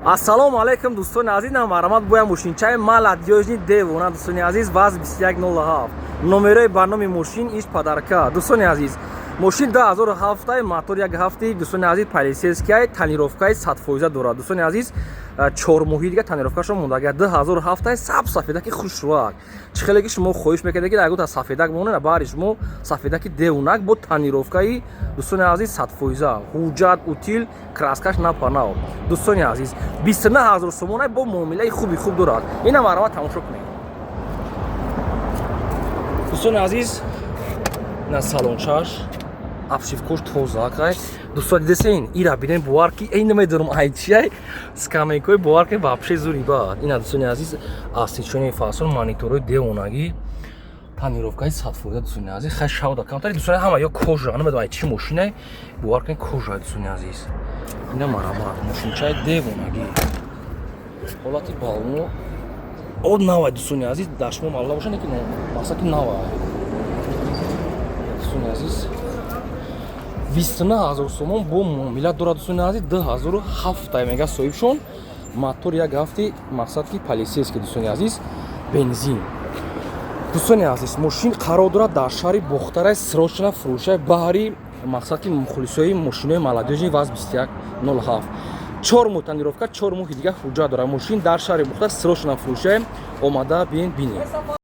Ассалому алайкум, дӯстони азиз. Марҳамат, боя мошинчаи молодёжный, девона, дӯстони азиз. ВАЗ 2107, номерои ба номи мошин иш подарка. Дӯстони азиз, мошин 2007, мотор 1,7, дӯстони азиз, полицейская, тонировкаи 100% дорад. Дӯстони азиз, 4 моҳи дига тонировкашон мондага. 2007, саб сафедаки хушрӯак. Чӣ хеле ки шумо хоҳиш мекардед, ки ягота сафедак монена, баъри шумо сафедаки девонак бо тонировкаи, дӯстони азиз, 100%, ҳуҷҷат утил, краскаш напанав. Дӯстони азиз, 29 000 сомона, бо муомилаи хуби хуб дорад. Ина, марҳамат, тамошо кунед, дӯстони азиз. На салончаш, обшивкош тоза кай. Дӯстон, дидесен, ира бинен, бовар ки эй, намедонам ай чиай, скамейкои, бовар ки вообще зури бад. Ина, дӯстони азиз, освещение фасон, мониторҳои девонагӣ, тонировкаи 100%, дӯстони азиз. Хай, шавда камтари, дӯстони, ҳама ё кожа, намедонам ай чӣ мошинай, бовар кунед, кожа. Дӯстони азиз, ина, марҳамат, мошинчаи девонагӣ, ҳолати балоно од навай. Дӯстони азиз, дар шумо маълум бошад, ки мақсад ки навай. Дӯстони азиз, 29 000 сомон бо муомила дорад. Дӯстони азиз, 2007 мега соҳибшон, мотор 1,7, мақсад ки полицейский, дӯстони азиз, бензин. Дӯстони азиз, мошин қарор дорад дар шаҳри Бохтарай. Срочно фурӯшай баҳри, мақсад ки, мухлисои мошинои молодёжный ВАЗ 2107. 4 моҳ тонировка, 4 моҳи дига ҳуҷҷат дорад. Мошин дар шаҳри Бохтар, срочно фурӯшай, омада бинед.